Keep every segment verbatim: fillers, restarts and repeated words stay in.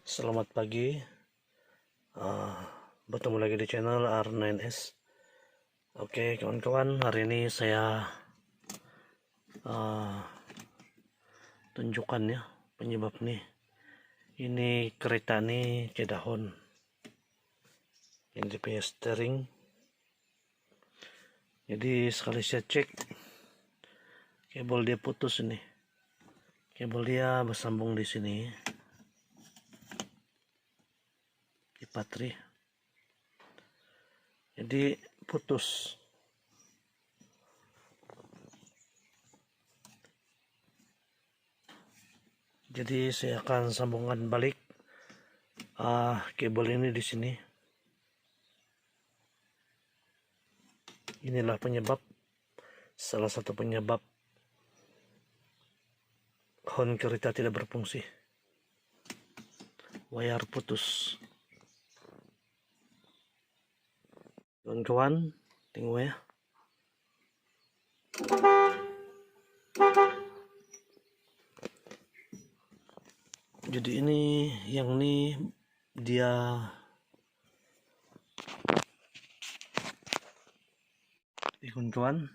Selamat pagi. Ah, bertemu lagi di channel R nine S. Okey, kawan-kawan, hari ini saya, ah, tunjukkan ya penyebab ni. Ini kereta ni tiada hon. Ini dia punya steering. Jadi, sekali saya cek, kabel dia putus ini. Kabel dia bersambung di sini. Di patri. Jadi, putus. Jadi, saya akan sambungkan balik, ah, kabel ini di sini. Inilah penyebab, salah satu penyebab hon kereta tidak berfungsi. Wayar putus. Kawan-kawan, tengok ya. Jadi ini, yang ni dia, ni kawan-kawan,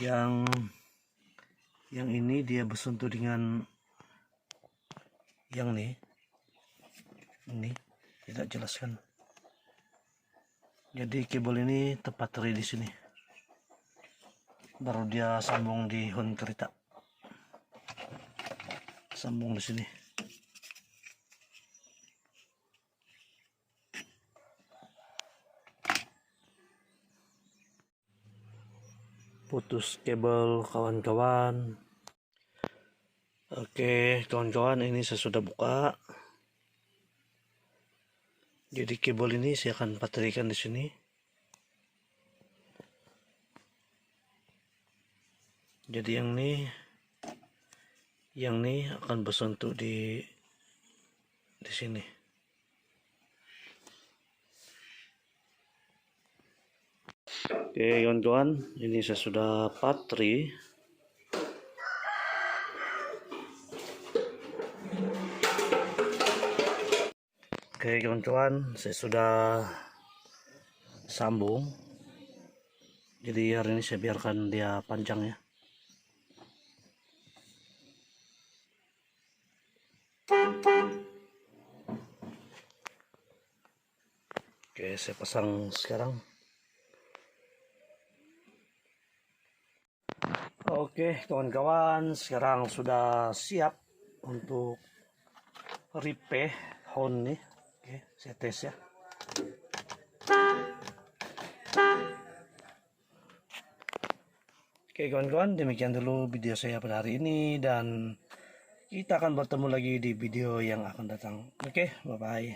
yang, yang ini dia bersentuh dengan yang ni. Ini tidak jelaskan. Jadi kabel ini tepat teri di sini. Baru dia sambung di hon kereta. Sambung di sini. Putus kabel, kawan-kawan. Okey, kawan-kawan, ini saya sudah buka. Jadi kabel ini saya akan patrikan di sini. Jadi yang ni, yang ni akan bersentuh di, di sini. Okey, kawan-kawan, ini saya sudah patri. Okey, kawan-kawan, saya sudah sambung. Jadi hari ini saya biarkan dia panjang ya. Okey, saya pasang sekarang. Okey, kawan-kawan, sekarang sudah siap untuk repair hon ni. Okey, saya test ya. Okey, kawan-kawan, demikian dulu video saya pada hari ini dan kita akan bertemu lagi di video yang akan datang. Okey, bye-bye.